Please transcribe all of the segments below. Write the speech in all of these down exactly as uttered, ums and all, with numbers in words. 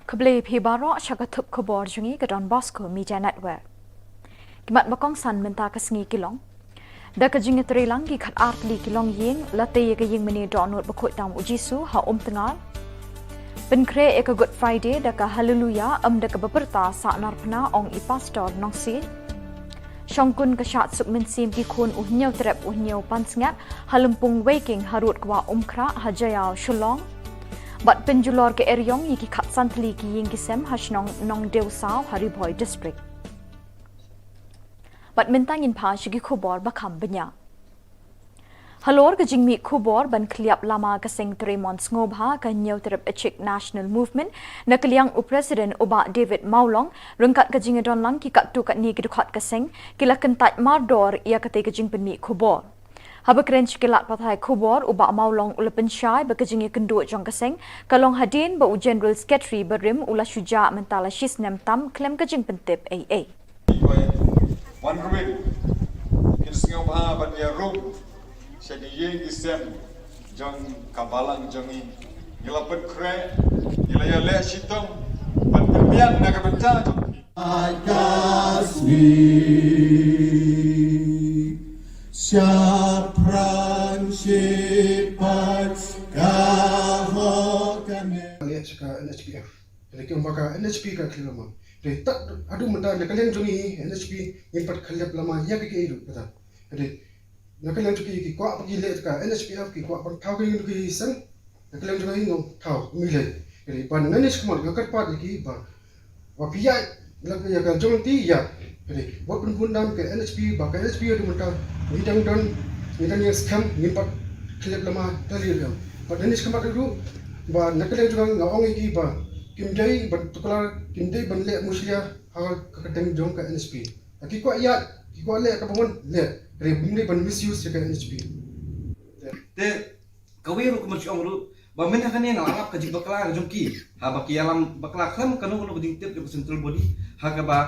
Khublei phi baroh sha ka thup khubor jong ngi ka Don Bosco Media Network. Ki mat ba kongsan mynta ka sngi ki long: Da ka jingïatreilang ki khat ar tylli ki longïing, la tei ïa ka ïingmane dohnud bakhuid tam u Jisu ha Umtngar. Pynkhreh ïa ka Good Friday da ka Hallelujah, ym da kaba pyrta sahnarphna, ong i Pastor Nongsiej. Shongkun ka Shad Suk Mynsiem ki khun u Hynñiewtrep u Hynñiewpansngiat ha Lympung Weiking harud kwah Umkhrah ha Jaïaw Shillong. Bad pynjulor ka eriong ïa ki khatsan tylli ki ïing ki sem ha shnong Nongdewsaw ha Ri Bhoi District. Bad mynta ngin phai sha ki khubor ba kham bniah. Halor ka jingmih khubor ban khylliap lama ka seng trei mon sngewbha ka Hynñiewtrep Achik National Movement na ka liang u President u Bah David Mawlong, ryngkat ka jingïadonlang ki katto katne ki dkhot ka seng, ki la kyntait mardor ïa katei ka jingpynmih khubor. Haba kren sha ki lad pathai khubor, u Bah Mawlong u la pynshai ba ka jingïakynduh jong ka seng ka long hadien ba u General Secretary barim u la shu jah mynta la shisnem tam khlem ka jingpyntip ei ei. Wan ruwin, kin sngewbha ban ïarum sha ki ïing ki sem jong ka balang jong ngi. Ngi la pynkhreh, ngi la ïaleh shitom ban pynbiang na ka bynta jong ki. Ka sngi shaphrang shipat ka hok kane. Leh sha ka N H P F. Hynrei ki ong ba ka N H P ka khlieh lama. Hynrei tad haduh mynta na ka liang jong ngi N H P ngim pat khlieh lama ïa kiei kiei ruh kata. Hynrei na ka liang jong ki, ki kwah ba ki leh ka N H P F, ki kwah ban thaw ki ïing ki sem. Na ka liang jong ngi ngam thaw, ngim leh. Hynrei ban ngan ïa shikmat nga kyrpad ïa ki ba, ba phi ïaid la ka ïa ka jong ki ïa. Hynrei wat pynbun dam ka N H P, ba ka N H P haduh mynta ngi dang don, ngi dang ïa skhem, ngim pat khlieh lama tali ruh. Bad ngan ïa shikmat ruh ba na ka liang jong nga ong ïa ki ba kim dei ban tuklar, kim dei ban leh mushlia ha ka kyrteng jong ka N H P. Ki kwah ïaid, ki kwah leh kaba mon leh, hynrei ym dei ban misuse ïa ka N H P. Te kawei ruh kumba shu ong ruh ba mynta kane nga la ap ka jingbakla ka jong ki, haba ki ïalam bakla khlem kano kano ka jingtip jong ka central body, ha kaba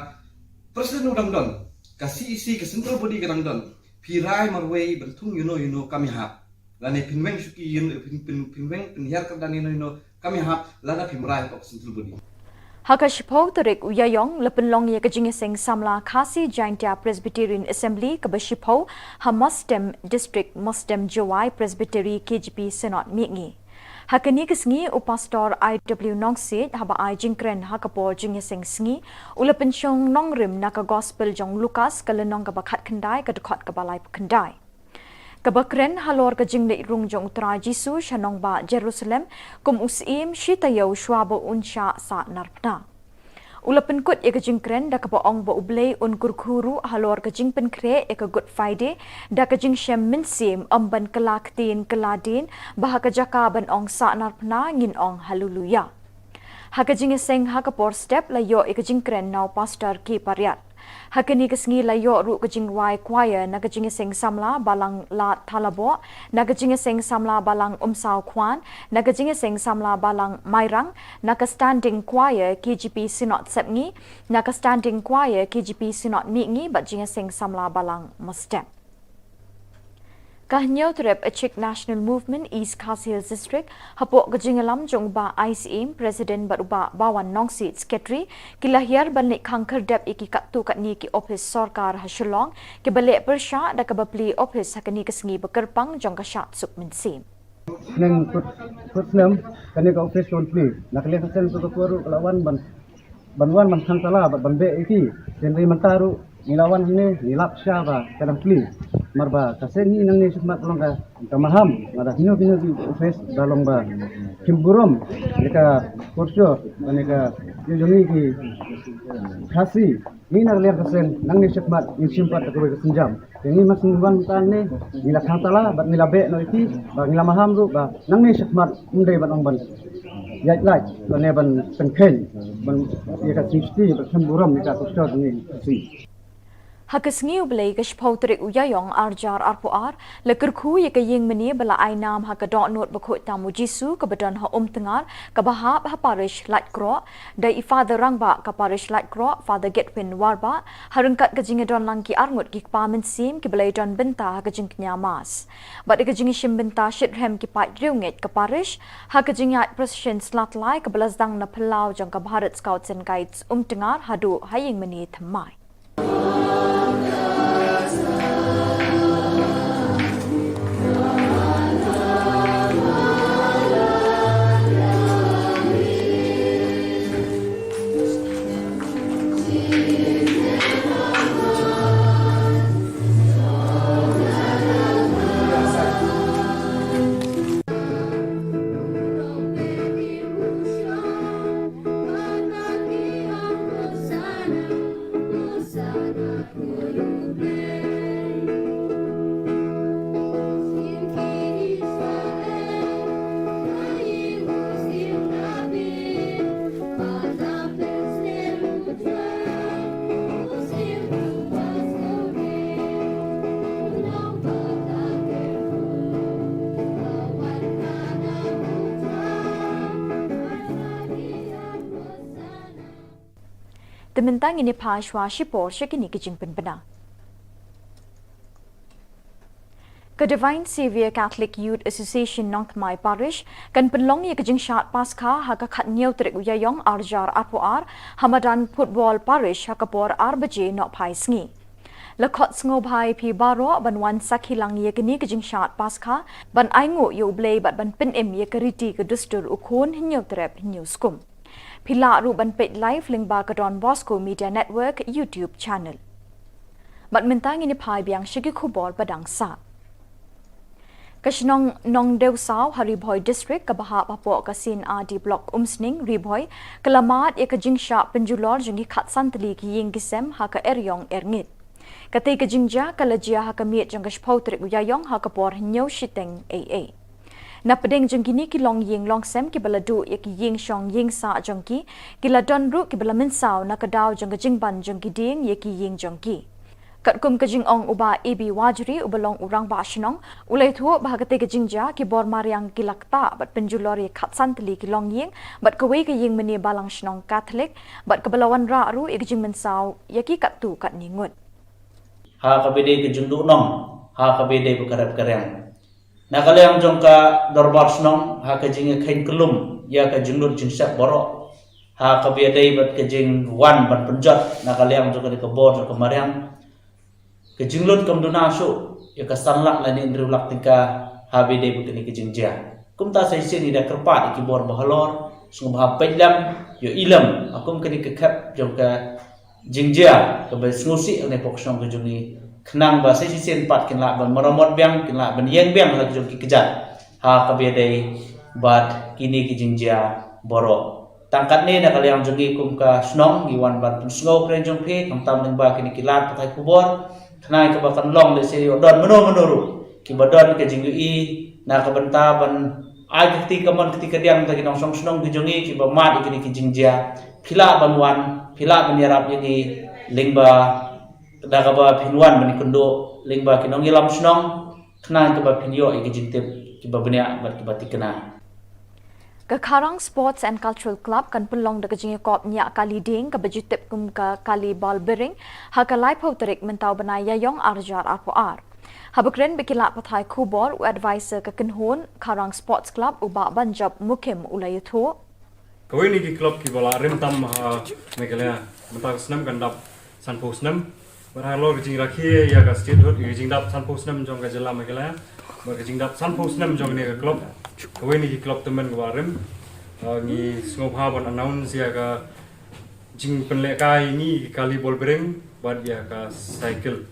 President u dang don, ka C E C ka central body ka dang don. Phi rai marwei ban thung ïano ïano kam ïahap. Lane phin weng shuki ïano, phin, phin, phin weng pynhiar kyrdan ïano ïano kam ïahap lada phim rai hapoh ka central body. Ha ka shiphew tarik u Ïaïong la pynlong ïa ka jingïaseng samla Khasi Jaintia Presbyterian Assembly kaba shiphew ha Mostem District, Mostem Jowai Presbytery K J P Synod Mihngi. Ha kane ka sngi u Pastor I W Nongsiej haba ai jingkren ha ka por jingïaseng sngi, u la pynshong nongrim na ka Gospel jong Lukas ka lynnong kaba khatkhyndai ka dkhot kaba laiphew khyndai. Kaba kren halor ka jingleit rung jong u Trai Jisu sha nongbah Jerusalem kum u Syiem shi taïew shwa ba un shah sahnarphna. U la pynkut ïa ka jingkren da kaba ong ba U Blei un kyrkhu ruh halor ka jingpynkhreh ïa ka Good Friday da ka jingshem mynsiem, ym ban kylla ktien kylla dien, ba ha ka jaka ban ong sahnarphna ngin ong Haleluya. Ha ka jingïaseng ha ka por step la ïoh ïa ka jingkren na u Pastor K Pariat. Ha kane ka sngi la ïoh ruh ka jingrwai choir na ka jingïaseng samla Balang Lad Thalaboh, na ka jingïaseng samla Balang Umsaw Khwan, na ka jingïaseng samla Balang Mairang, na ka standing choir K J P Synod Sepngi, na ka standing choir K J P Synod Mihngi bad jingïaseng samla Balang Mostem. Ka Hynñiewtrep Achik National Movement East Khasi Hills District, hapoh ka jingïalam jong u Bah I C M President bad u Bah Bawan Nongsiej Secretary, ki la hiar ban leit khang khyrdep ïa ki katto katne ki ophis sorkar ha Shillong, kiba leh pyrshah da kaba plie ophis ha kane ka sngi ba kyrpang jong ka Shad Suk Mynsiem. Neng kut, kut snem, kane ka ophis ka wan plie. Na ka liang ka seng ka por ruh ka la wan ban ban wan ban khang tala bad ban beh ïa ki. Hynrei mynta ruh ngi la wan hangne ngi lap sha ba ka dang plie. Namar ba ka seng hi nangne shakhmat ka long ka, ka maham, lada kino kino ki ophis ba long ba kim burom ïa ka culture, ïa ka, ïa jong ngi ki Khasi. Ngi na ka liang ka seng nangne shakhmat ngin shim pat da kawei ka sienjam. Te ngi ma sngewbha mynta ne ngi la khang tala bad ngi la beh noh ïa ki, bad ngi la maham ruh ba nangne shakhmat ym dei ban ong ban ïaid lait, lane ban pynkheiñ ban ïa ka sngewsih bad khlem burom ïa ka culture jong ngi Khasi. Ha ka sngi U Blei ka shiphew tarik u Ïaïong arhajar arphew ar, la kyrkhu ïa ka ïing mane ba la ai nam ha ka dohnud bakhuid tam u Jisu kaba don ha Umtngar, kaba hap ha parish Laitkroh, da i Father Rangbah ka parish Laitkroh, Father Gedwin Warbah, ha ryngkat ka jingïadonlang ki arngut ki kpa mynsiem kiba la ïadon bynta ha ka jingkñia Mass. Bad ïa ka jingïashim bynta shitrhem ki paid riewngeit ka parish, ha ka jingïaid procession sla tlai kaba la sdang na phyllaw jong ka Bharat Scouts and Guides Umtngar haduh ha ïing mane thymmai. Te mynta ngin ïa phai shuwa shipor sha kine ki jingpynbna. Ka Divine Saviour Catholic Youth Association Nongthymmai Parish kan pynlong ïa ka jingshad Paskha ha ka khathynñiew tarik u Ïaïong arhajar arphew ar ha madan football parish ha ka por ar baje nohphai sngi. La khot sngewbha ïa phi baroh ban wan sakhi lang ïa kane ka jingshad Paskha, ban ainguh ïa U Blei bad ban pynim ïa ka riti ka dustur u khun Hynñiewtrep Hynñiewskum. Phi lah ruh ban peit live lyngba ka Don Bosco Media Network YouTube channel. Bad mynta ngin ïa phai biang sha ki khubor ba dang sah. Ka shnong Nongdewsaw ha Ri Bhoi District kaba hap hapoh ka C&RD Block Umsning, Ri Bhoi, ka la mad ïa ka jingshah pynjulor jong ki khatsan tylli ki ïing ki sem ha ka eriong erngit. Katei ka jingjia ka la jia ha ka miet jong ka shiphew tarik u Ïaïong ha ka por hynñiew shiteng eiei. Na pdeng jong kine ki longïing longsem kiba la duh ïa ki ïing shong ïing sah jong ki, ki la don ruh kiba la mynsaw na ka daw jong ka jingban jong ki dieng ïa ki ïing jong ki. Katkum ka jingong u Bah A B Wajri uba long u Rangbah Shnong, u la ïathuh ba ha katei ka jingjia ki bor mariang ki la ktah bad pynjulor ïa khatsan tylli ki longïing bad kawei ka ïing mane balang shnong Katholik bad kaba la wanrah ruh ïa ka jingmynsaw ïa ki katto katne ngut. Ha kaba dei ka jingduhnong, ha kaba dei ba ka rep ka riang. Na ka liang jong ka dorbar shnong, ha ka jingïakheiñ kyllum ïa ka jinglut jingsep baroh, ha kaba ïadei bad ka jingwan ban pynjot na ka liang jong ka dei ka bor jong ka mariang, ka jinglut kam duna shuh ïa ka san lak lane hynriew lak tyngka, ha ba dei bad kane ka jingjia. Kumta sa shisien ngi da kyrpad ïa ki bor ba halor, sngewbha peit lem, ïohi lem ha kum kane ka khep jong ka jingjia kaba sngewsih hangne hapoh ka shnong ka jong ngi, khnang ba sa shisien pat kin lah ban maramot biang, kin lah ban ïeng biang ha la ka jong ki kjat ha kaba ïadei bad kine ki jingjia baroh. Tang katne na ka liang jong ngi kum ka shnong ngi wan ban pynsngew kren jong phi, khamtam lyngba kine ki lad pathai khubor, khnang kaba kan long lehse ïoh don mano mano ruh kiba don ka jingïohi na ka bynta ban ai ka kti kamon kti kadiang da ki nongshong shnong ki jong ngi kiba mad ïa kine ki jingjia. Phi lah ban wan, phi lah ban ïarap ïa ngi lyngba da kaba phin wan ban ïakynduh lyngba ki nongïalam shnong, khnang kaba phin ïoh ïa ki jingtip kiba bniah bad kiba thikna. Ka Kharang Sports and Cultural Club kan pynlong da ka jingïakop ñiah kali dieng kaba ju tip kum ka Kali Ball Biring ha ka laiphew tarik mynta u bnai Ïaïong arhajar arphew ar. Haba kren bad ki lad pathai khubor, u advisor ka kynhun Kharang Sports Club u Bah Banjop Mukhim u la ïathuh. Kawei na ki club kiba la rim tam ha Meghalaya mynta ka snem kan dap sanphew snem. Bad halor ka jingrakhe ïa ka statehood, ïa ka jingdap sanphew snem jong ka jylla Meghalaya bad ka jingdap sanphew snem jong kane ka club, kawei na ki club tymmen kaba rim, ah, ngi sngewbha ban announce ïa ka jingpynlehkai ïa ngi ki kali ball bearing bad ïa ka cycle.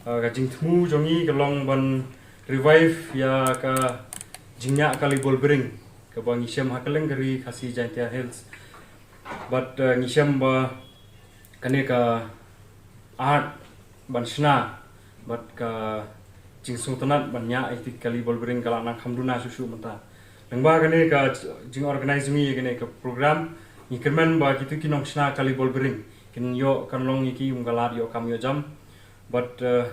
Ah, ka jingthmu jong ngi ka long ban revive ïa ka jingñiah kali ball bearing kaba ngi shem ha kylleng ka ri Khasi Jaintia Hills. Bad, eh, ngi shem ba kane ka art ban shna bad ka jingsngewtynnat ban ñiah ïa ki kali ball bearing ka la nang kham duna shuh shuh mynta. Lyngba kane ka jingorganize ngi ïa kane ka program, ngi kyrmen ba kito ki nongshna kali ball bearing kin ïoh kan long ïa ki kum ka lad ïoh kam ïoh jam. Bad, eh,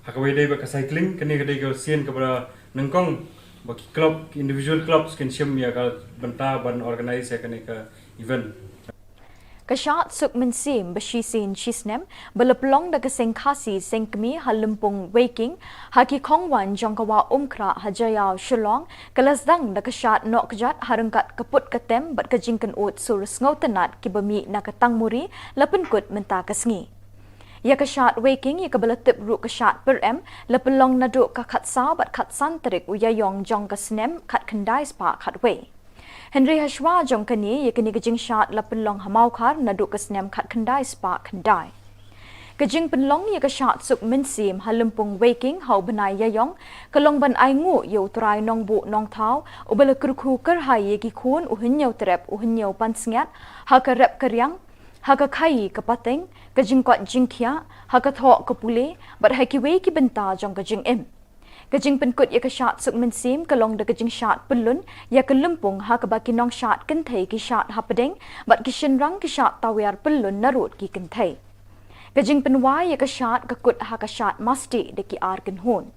ha kawei dei bad ka cycling, kane ka dei ka sien kaba nyngkong ba ki club, ki individual clubs kin shim ïa ka bynta ban organize ïa kane ka event. Ka shad suk mynsiem ba shisien shisnem ba la pynlong da ka seng Khasi seng kmie ha Lympung Weiking ha ki khongwan jong ka wah Umkhrah ha Jaïaw Shillong ka la sdang da ka shad noh kjat ha ryngkat ka put ka tem bad ka jingkynnoh sur sngewtynnat kiba mih na ka tangmuri la pynkut mynta ka sngi. Ïa ka shad Weiking ïa kaba la tip ruh ka shad Pyrem la pynlong naduh ka khatsaw bad khatsan tarik u Ïaïong jong ka snem khatkhyndai spah khatwei. Hynrei ha shuwa jong kane ïa kane ka jingshad la pynlong ha Mawkhar naduh ka snem khatkhyndai spah khyndai. Ka jingpynlong ïa ka shad suk mynsiem ha Lympung Weiking ha u bnai Ïaïong ka long ban ainguh ïa u Trai Nongbuh Nongthaw uba la kyrkhu kyrhai ïa ki khun u Hynñiewtrep u Hynñiew Pansngiat ha ka rep ka riang, ha ka khaïi ka pateng, ka jingkoit jingkhiah, ha ka thoh ka pule bad ha kiwei ki bynta jong ka jingim. Ka jingpynkut ïa ka shad suk mynsiem ka long da ka jingshad pyllun ïa ka lympung ha kaba ki nongshad kynthei ki shad hapdeng bad ki shynrang ki shad tawiar pyllun narud ki kynthei. Ka jingpynwai ïa ka shad ka kut ha ka shad masti da ki ar kynhun.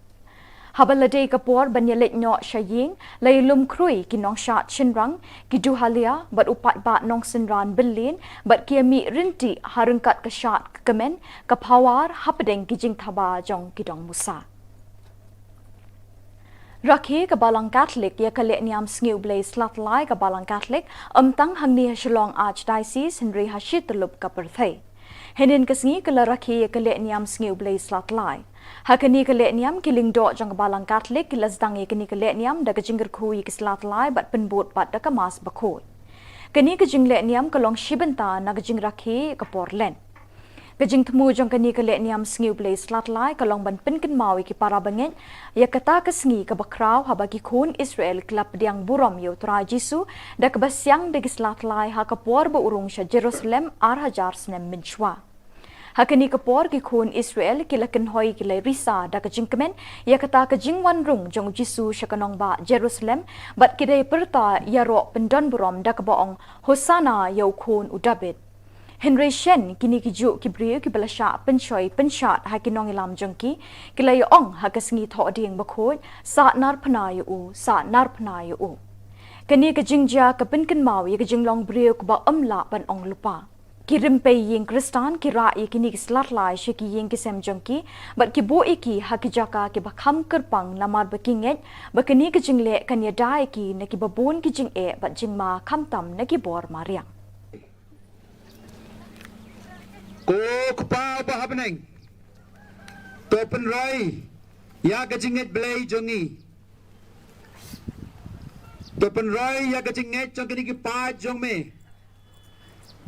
Haba la dei ka por ban ïaleit noh sha ïing la ïalum khrui ki nongshad shynrang, ki duhalia bad u paidbah nongsynran byllien bad ki ïamih ryntih ha ryngkat ka shad ka kmen ka phawar hapdeng ki jingthaba jong ki dongmusa. Rakhe ka Balang Katholik ïa ka lehniam Sngi U Blei Slatlai ka Balang Katholik ym tang hangne ha Shillong Archdiocese hynrei ha shi tyllup ka pyrthei. Hynnin ka sngi ka la rakhe ïa ka lehniam Sngi U Blei Slatlai. Ha kane ka lehniam ki lyngdoh jong ka Balang Katholik ki la sdang ïa kane ka lehniam da ka jingkyrkhu ïa ki slatlai bad pynbud pat da ka Mass bakhuid. Kane ka jinglehniam ka long shi bynta na ka jingrakhe ïa ka por Lent. Ka jingthmu jong kane ka lehniam Sngi U Blei Slatlai ka long ban pynkynmaw ïa ki para bangeit ïa kata ka sngi kaba khraw haba ki khun Israel ki la pdiang burom ïa u Trai Jisu da kaba siang da ki slatlai ha ka por ba u rung sha Jerusalem ar hajar snem mynshuwa. Ha kane ka por ki khun Israel ki la kynhoi ki la risa da ka jingkmen ïa kata ka jingwan rung jong u Jisu sha ka nongbah Jerusalem bad ki dei pyrta ïaroh pyndon burom da kaba ong, Hosana ïa u khun u Dabid. Hynrei shen kine ki juh ki briew kiba la shah pynshoi pynshad ha ki nongïalam jong ki, ki la ïa ong ha ka sngi thohdieng bakhuid, Sa narphna ïa u, sa narphna ïa u. Kane ka jingjia ka pynkynmaw ïa ka jinglong briew kaba ym lah ban ong lypa. Ki rympei ïing Khristan ki rah ïa kine ki slatlai sha ki ïing ki sem jong ki bad ki buh ïa ki ha ki jaka kiba kham kyrpang namar ba ki ngeit ba kane ka jingleh kan ïada ïa ki na kiba bun ki jingeh bad jingma khamtam na ki bor mariang. Ko Kpa uba ha bneng, to pynroi ïa ka jingngeit Blei jong ngi. To pynroi ïa ka jingngeit jong kine ki paid jong me.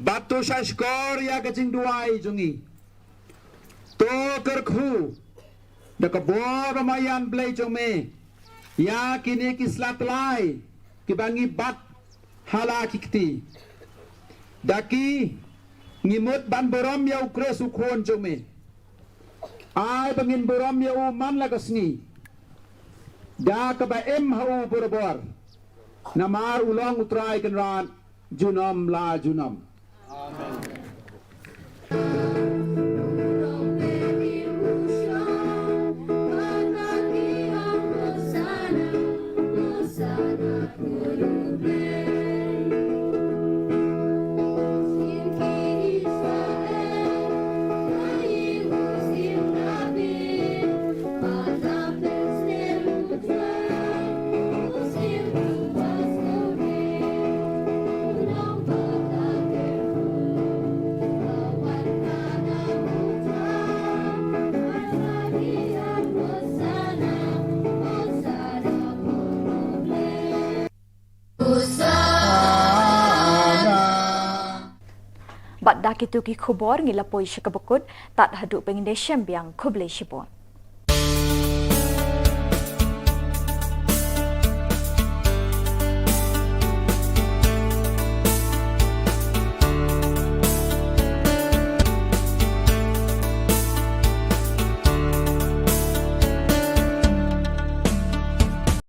Bad to shahshkor ïa ka jingduwai jong ngi. To kyrkhu da ka bor ba marjan Blei jong me ïa kine ki slatlai kiba ngi bat ha la ki kti. Da ki ngi mut ban burom ïa u Khrist u Khun jong me. Ai ba ngin burom ïa u man la ka sngi da kaba im ha u barabor. Namar u long u Trai Kynrad junom la junom. Amen. Bad da kitu ki khubor ngi la poi sha kaba kut, tad haduh ba ngin ïashem biang, khublei shibun.